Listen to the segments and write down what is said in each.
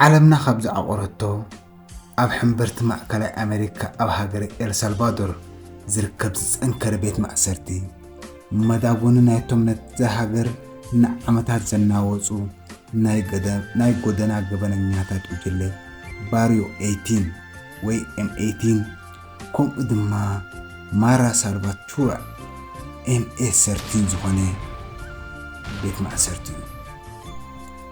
ዓለምና ካብ ዝዓቆረቶ፣ ኣብ ሕምብርቲ ማእከላይ ኣሜሪካ ኣብ ሃገረ ኤልሳልቫዶር ዝርከብ ዝጸንከረ ቤት ማእሰርቲ፣ መዳጎኒ ናይቶም ነዛ ሃገር ንዓመታት ዘናወጹ ናይ ገደ-፣ ናይ ጎደና ገበነኛታት ጉጅለ ባርዮ ኤይቲን ወይ ኤም ኤይቲን፣ ከምኡ ድማ ማራ ሳልቫቹራ ኤም ኤ ሰርቲን ዝኾነ ቤት ማእሰርቲ እዩ።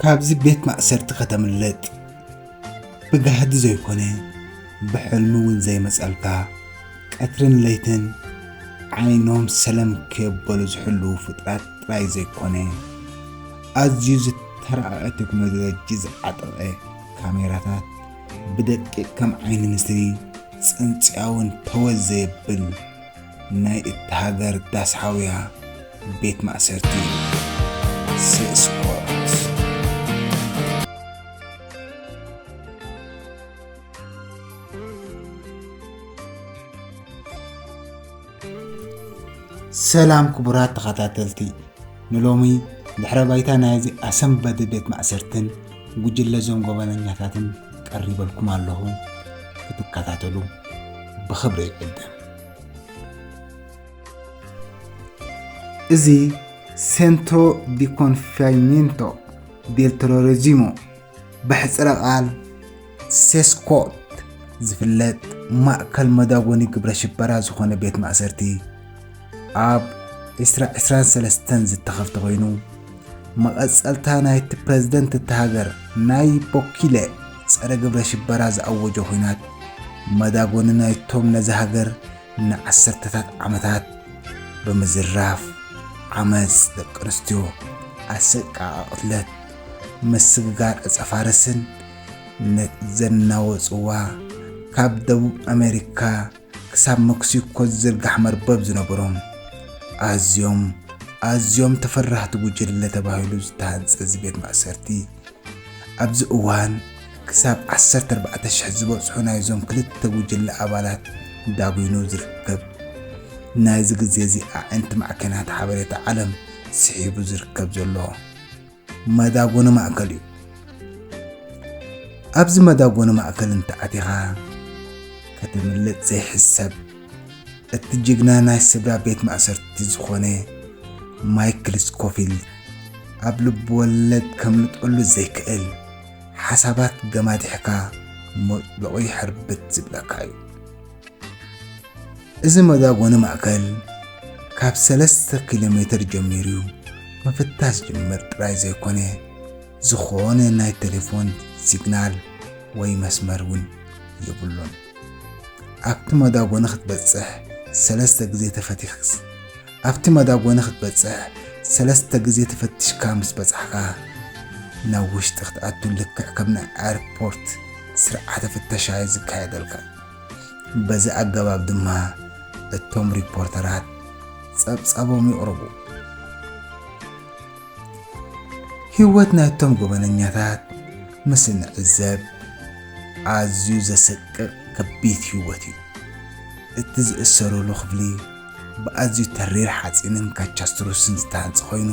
ካብዚ ቤት ማእሰርቲ ከተምልጥ ብጋህዲ ዘይኮነ፣ ብሕልሚ እውን ዘይመጸልካ፣ ቀትርን ለይትን ዓይኖም ሰለም ከየበሉ ዝሕልዉ ፍጥራት ጥራይ ዘይኮነ፣ ኣዝዩ ዝተራቐቐ ቴክኖሎጂ ዝዓጠቐ ካሜራታት፣ ብደቂቕ ከም ዓይኒ ንስሪ ጽንጽያውን ተወዝ ዘየብል ናይ እታ ሃገር ዳስ ሓውያ ቤት ማእሰርቲ ስስኮት። ሰላም ክቡራት ተኸታተልቲ፣ ንሎሚ ድሕረ ባይታ ናይዚ ኣሰንባዲ ቤት ማእሰርትን ጉጅለ ዞም ጎበነኛታትን ቀሪበልኩም ኣለኹ፣ ክትከታተሉ ብኽብሪ ይዕድም። እዚ ሴንትሮ ዲ ኮንፋይሜንቶ ዴል ቴሮሪዚሞ፣ ብሕጽረ ቃል ሴስኮት ዝፍለጥ፣ ማእከል መዳጎኒ ግብረ ሽበራ ዝኾነ ቤት ማእሰርቲ፣ ኣብ ዕስራ ዕስራን ሰለስተን ዝተኸፍተ ኮይኑ፣ መቐጸልታ ናይቲ ፕረዚደንት እታ ሃገር ናይ ቦኪለ ጸረ ግብረ ሽበራ ዝኣወጆ ኲናት፣ መዳጎኒ ናይቶም ነዛ ሃገር ንዓሰርተታት ዓመታት ብምዝራፍ፣ ዓመጽ ደቂ ኣንስትዮ፣ ኣሰቃቒ ቅትለት፣ ምስግጋር ዕጸ ፋርስን ነ-፣ ዘናወጽዋ፣ ካብ ደቡብ ኣሜሪካ ክሳብ መክሲኮ ዝዝርጋሕ መርበብ ዝነበሮም፣ ኣዝዮም፣ ኣዝዮም ተፈራህቲ ጉጅለ ተባሂሉ ዝተሃንጸ እዚ ቤት ማእሰርቲ፣ ኣብዚ እዋን ክሳብ ዓሰርተ ኣርባዕተ ሽሕ ዝበጽሑ ናይዞም ክልተ ጉጅለ ኣባላት ዳጒኑ ዝርከብ፣ ናይዚ ግዜ እዚ ኣዒንቲ ማዕከናት ሓበሬታ ዓለም ስሒቡ ዝርከብ ዘሎ መዳጎኒ ማእከል እዩ። ኣብዚ መዳጎኒ ማእከል እንተኣቲኻ፣ ከተምልጥ ዘይሕሰብ፣ እቲ ጅግና ናይ ስድራ ቤት ማእሰርቲ ዝኾነ ማይክል ስኮፊልድ፣ ኣብ ልብ ወለድ ከምልጠሉ ዘይክእል ሓሳባት ገማዲሕካ መጥለቑ ይሕርብት ዝብለካ እዩ። እዚ መዳጎኒ ማእከል ካብ ሰለስተ ኪሎ ሜትር ጀሚሩ ምፍታሽ ዝጅምር ጥራይ ዘይኮነ፣ ዝኾነ ናይ ቴሌፎን ሲግናል ወይ መስመር እውን የብሉን። ኣብቲ መዳጎኒ ክትበጽሕ ሰለስተ ግዜ ተፈቲኽስ-፣ ኣብቲ መዳጎኒ ክትበጽሕ ሰለስተ ግዜ ተፈቲሽካ ምስ በጻሕካ፣ ናብ ውሽጢ ክትኣቱ ልክዕ ከም ናይ ኣየርፖርት ስርዓተ ፍተሻ እዩ ዝካየደልካ። በዚ ኣገባብ ድማ እቶም ሪፖርተራት ጸብጻቦም የቕርቡ። ህይወት ናይቶም ገበነኛታት ምስ እንዕዘብ፣ ኣዝዩ ዘሰቅቕ ከቢድ ህይወት እዩ። እቲ ዝእሰሩሉ ክፍሊ ብኣዝዩ ተሪር ሓጺንን ካቻስትሮስን ዝተሃንጸ ኮይኑ፣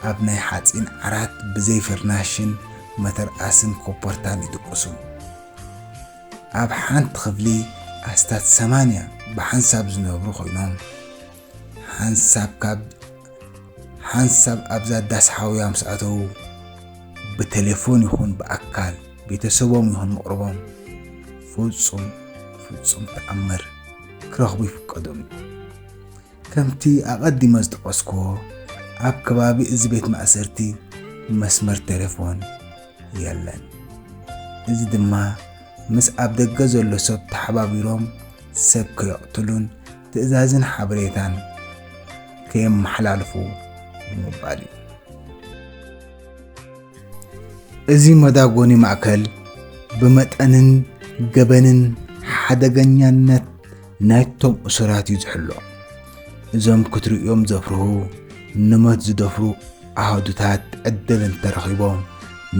ኣብ ናይ ሓጺን ዓራት ብዘይ ፍርናሽን መተርኣስን ኮፖርታን ይድቅሱ። ኣብ ሓንቲ ክፍሊ ኣስታት ሰማንያ ብሓንሳብ ዝነብሩ ኮይኖም፣ ሓንሳብ ካብ፣ ሓንሳብ ኣብዛ ዳስ ሓውያ ምስ ኣተዉ፣ ብቴሌፎን ይኹን ብኣካል ቤተሰቦም ይኹን መቕርቦም ፍጹም፣ ፍጹም ተኣምር ክረኽቡ ይፍቀዶም እዩ። ከምቲ ኣቐዲመ ዝጠቐስኩዎ፣ ኣብ ከባቢ እዚ ቤት ማእሰርቲ መስመር ቴሌፎን የለን። እዚ ድማ ምስ ኣብ ደገ ዘሎ ሰብ ተሓባቢሮም ሰብ ከየቕትሉን ትእዛዝን ሓበሬታን ከየመሓላልፉ ንምባል እዩ። እዚ መዳጎኒ ማእከል ብመጠንን ገበንን ሓደገኛነት ናይቶም እሱራት እዩ ዝሕሎ። እዞም ክትርእዮም ዘፍርሁ፣ ንሞት ዝደፍሩ ኣሃዱታት ዕድል እንተረኺቦም፣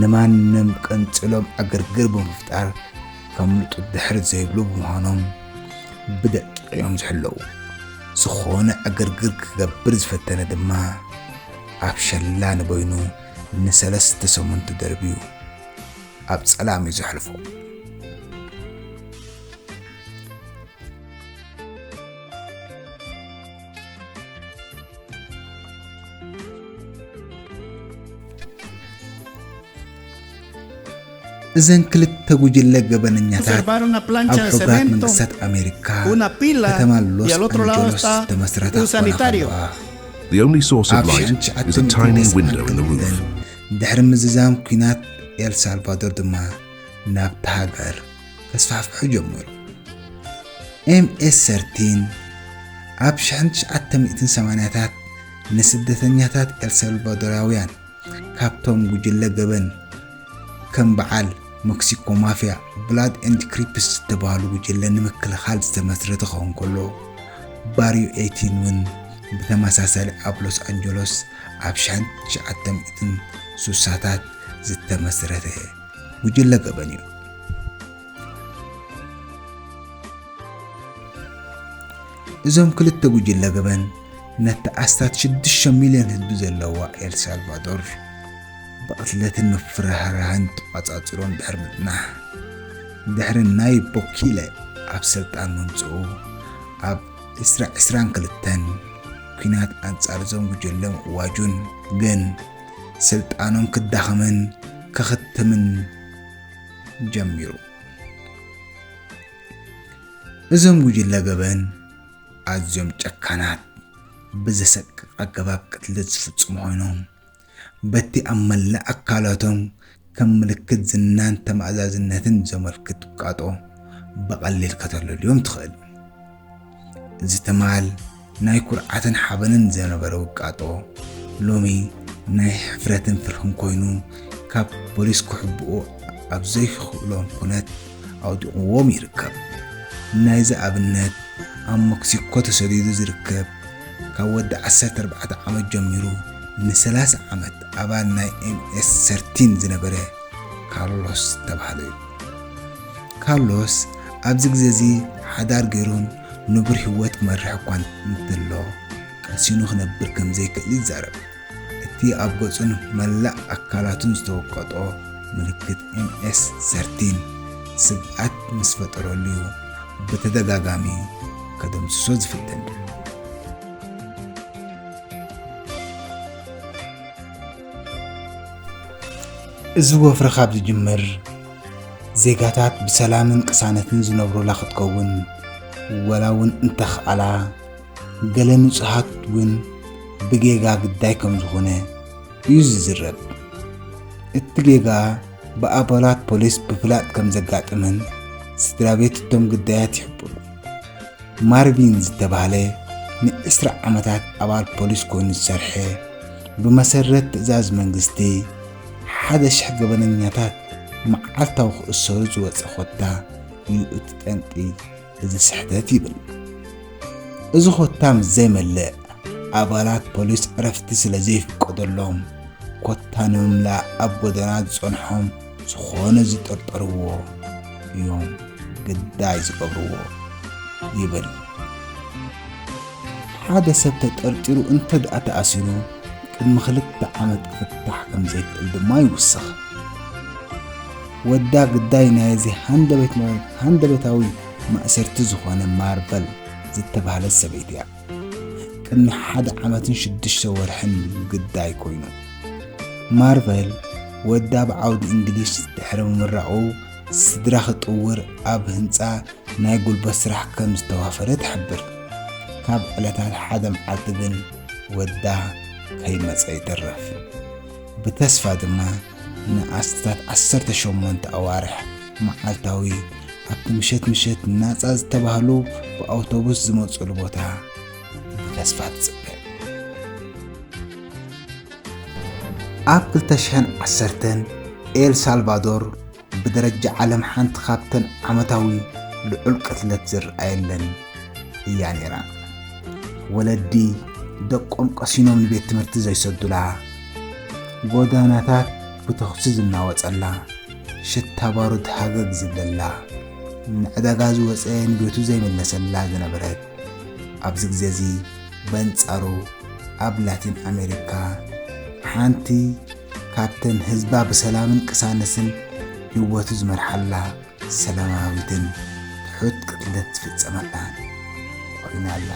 ንማንም ቀንጺሎም ዕግርግር ብምፍጣር ከምልጡ ድሕር ዘይብሉ ብምዃኖም፣ ብደቂቕ እዮም ዝሕለዉ። ዝኾነ ዕግርግር ክገብር ዝፈተነ ድማ፣ ኣብ ሸላ ንበይኑ ንሰለስተ ሰሙን ተደርብዩ። ኣብ ጸላም እዩ ዘሕልፎ። እዘን ክልተ ጉጅለ ገበነኛታት ኣብ ሕቡራት መንግስታት ኣሜሪካ ከተማ ሎስ ኣንጀሎስ ዝተመስረታ ክኾና ከለዋ፣ The only source of light is a tiny window in the roof. ድሕሪ ምዝዛም ኲናት ኤል ሳልቫዶር ድማ ናብታ ሃገር ከስፋሕፍሑ ጀመሩ። ኤምኤስ ሰርቲን ኣብ ሽሕን ትሽዓተ ሚእትን ሰማንያታት ንስደተኛታት ኤልሳልቫዶራውያን ካብቶም ጉጅለ ገበን ከም በዓል ሜክሲኮ ማፍያ፣ ብላድ ኤንድ ክሪፕስ ዝተባህሉ ጉጅለ ንምክልኻል ዝተመስረተ ክኸውን ከሎ፣ ባርዩ ኤይቲን እውን ብተመሳሳሊ ኣብ ሎስ ኣንጀሎስ ኣብ ሽሕን ትሽዓተ ሚእትን ስሳታት ዝተመስረተ ጉጅለ ገበን እዩ። እዞም ክልተ ጉጅለ ገበን ነቲ ኣስታት ሽዱሽተ ሚልዮን ህዝቢ ዘለዋ ኤል ሳልቫዶር ብቕትለትን ምፍርራህን ተቋጻጺሮም ድሕሪ ምጽናሕ፣ ድሕሪ ናይብ ቦኪለ ኣብ ስልጣን ምምጽኡ፣ ኣብ ዕስራ ዕስራን ክልተን ኲናት ኣንጻር እዞም ጉጅለ ምእዋጁን ግን ስልጣኖም ክዳኸምን ክኽትምን ጀሚሩ። እዞም ጉጅለ ገበን ኣዝዮም ጨካናት፣ ብዘሰቅቕ ኣገባብ ቅትለት ዝፍጽሙ ኮይኖም፣ በቲ ኣብ መላእ ኣካላቶም ከም ምልክት ዝናን ተማእዛዝነትን ዘመልክት ውቃጦ ብቐሊል ከተለልዮም ትኽእል። እዚ ትማል ናይ ኩርዓትን ሓበንን ዝነበረ ውቃጦ፣ ሎሚ ናይ ሕፍረትን ፍርህን ኮይኑ፣ ካብ ፖሊስ ክሕብኡ ኣብ ዘይክኽእሎም ኩነት ኣውዲቕዎም ይርከብ። ናይዚ ኣብነት፣ ኣብ ሜክሲኮ ተሰዲዱ ዝርከብ፣ ካብ ወዲ ዓሰርተ ኣርባዕተ ዓመት ጀሚሩ ንሰላሳ ዓመት ኣባል ናይ ኤምኤስ ሰርቲን ዝነበረ ካርሎስ ዝተባህለ እዩ። ካርሎስ ኣብዚ ግዜ እዚ ሓዳር ገይሩን ንቡር ህይወት ክመርሕ እኳ እንተሎ፣ ቀሲኑ ክነብር ከም ዘይክእል ይዛረብ። እቲ ኣብ ገጹን መላእ ኣካላቱን ዝተወቀጦ ምልክት ኤምኤስ ሰርቲን ስግኣት ምስ ፈጠረሉ እዩ ብተደጋጋሚ ከደምስሶ ዝፍትን። እዚ ወፍሪ ካብ ዝጅምር፣ ዜጋታት ብሰላምን ቅሳነትን ዝነብሩላ ክትከውን፣ ወላ እውን እንተኽኣላ፣ ገለ ንጹሃት እውን ብጌጋ ግዳይ ከም ዝኾነ እዩ ዝዝረብ። እቲ ጌጋ ብኣባላት ፖሊስ ብፍላጥ ከም ዘጋጥምን ስድራ ቤት እቶም ግዳያት ይሕብሩ። ማርቪን ዝተባህለ ንዕስራ ዓመታት ኣባል ፖሊስ ኮይኑ ዝሰርሐ፣ ብመሰረት ትእዛዝ መንግስቲ ሓደ ሽሕ ገበነኛታት መዓልታዊ ክእሰሩ ዝወጸ ኮታ እዩ እቲ ጠንቂ እዚ ስሕተት ይብል። እዚ ኮታ ምስ ዘይመልእ፣ ኣባላት ፖሊስ ዕረፍቲ ስለ ዘይፍቀደሎም፣ ኮታ ንምምላእ ኣብ ጎደና ዝጸንሖም ዝኾነ ዝጠርጠርዎ እዮም ግዳይ ዝገብርዎ ይብል። ሓደ ሰብ ተጠርጢሩ እንተ ደኣ ተኣሲሩ፣ ቅድሚ ክልተ ዓመት ክፍታሕ ከም ዘይክእል ድማ ይውስኽ። ወዳ ግዳይ ናይዚ ሃንደበት-፣ ሃንደበታዊ ማእሰርቲ ዝኾነ ማርቨል ዝተባህለት ሰበይቲ እያ። ቅድሚ ሓደ ዓመትን ሽዱሽተ ወርሕን ግዳይ ኮይኑ። ማርቨል ወዳ ብዓውዲ እንግሊሽ ድሕሪ ምምራቑ ስድራ ክጥውር ኣብ ህንጻ ናይ ጉልበት ስራሕ ከም ዝተዋፈረ ትሕብር። ካብ ዕለታት ሓደ መዓልቲ ግን ወዳ ከይመጸ ይተርፍ። ብተስፋ ድማ ንኣስታት ዓሰርተ ሸሞንተ ኣዋርሕ መዓልታዊ ኣብቲ ምሸት ምሸት ናጻ ዝተባህሉ ብኣውቶቡስ ዝመጽሉ ቦታ ብተስፋ ትጽበ። ኣብ ክልተ ሽሕን ዓሰርተን ኤል ሳልቫዶር ብደረጃ ዓለም ሓንቲ ካብተን ዓመታዊ ልዑል ቅትለት ዝረኣየለን እያ ነይራ። ወለዲ ደቆም ቀሲኖም ንቤት ትምህርቲ ዘይሰዱላ፣ ጎዳናታት ብተኹሲ ዝናወጸላ፣ ሽታ ባሩድ ሃገግ ዝብለላ፣ ንዕዳጋ ዝወጸ ንቤቱ ዘይምለሰላ ዝነበረት፣ ኣብዚ ግዜ እዚ በንጻሩ ኣብ ላቲን ኣሜሪካ ሓንቲ ካብተን ህዝባ ብሰላምን ቅሳነትን ህይወቱ ዝመርሓላ ሰላማዊትን ትሑት ቅትለት ዝፍጸመላን ኮይና ኣላ።